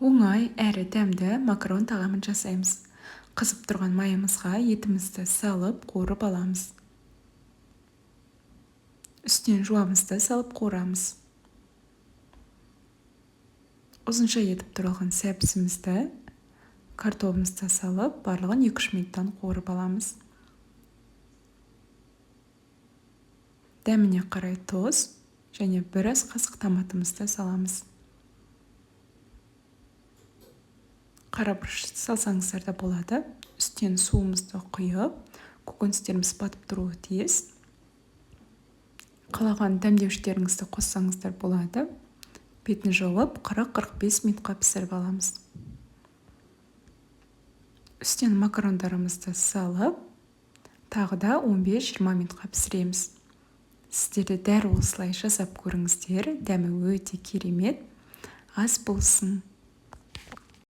Оңай әрі дәмді макарон тағамын жасаймыз. Қызып тұрған майымызға етімізді салып қуырып аламыз. Үстінен жуамызды салып қуырамыз. Ұзынша етіп туралған сәбізімізді, картобымызды салып, барлығын 2-3 минуттан қуырып аламыз. Дәміне қарай тұз және біраз қасық томатымызды саламыз. Қара бұрыш салсаңыздар да болады. Үстінен суымызды құйып, көкөністеріміз батып тұруы тиіс. Қалаған дәмдеуіштеріңізді қоссаңыздар болады. Бетін жауып, 40-45 минутқа пісіріп аламыз. Үстінен макарондарымызды салып, тағы да 15-20 минутқа пісіреміз. Сіздер де дәл осылай жасап көріңіздер, дәмі өте керемет. Ас болсын.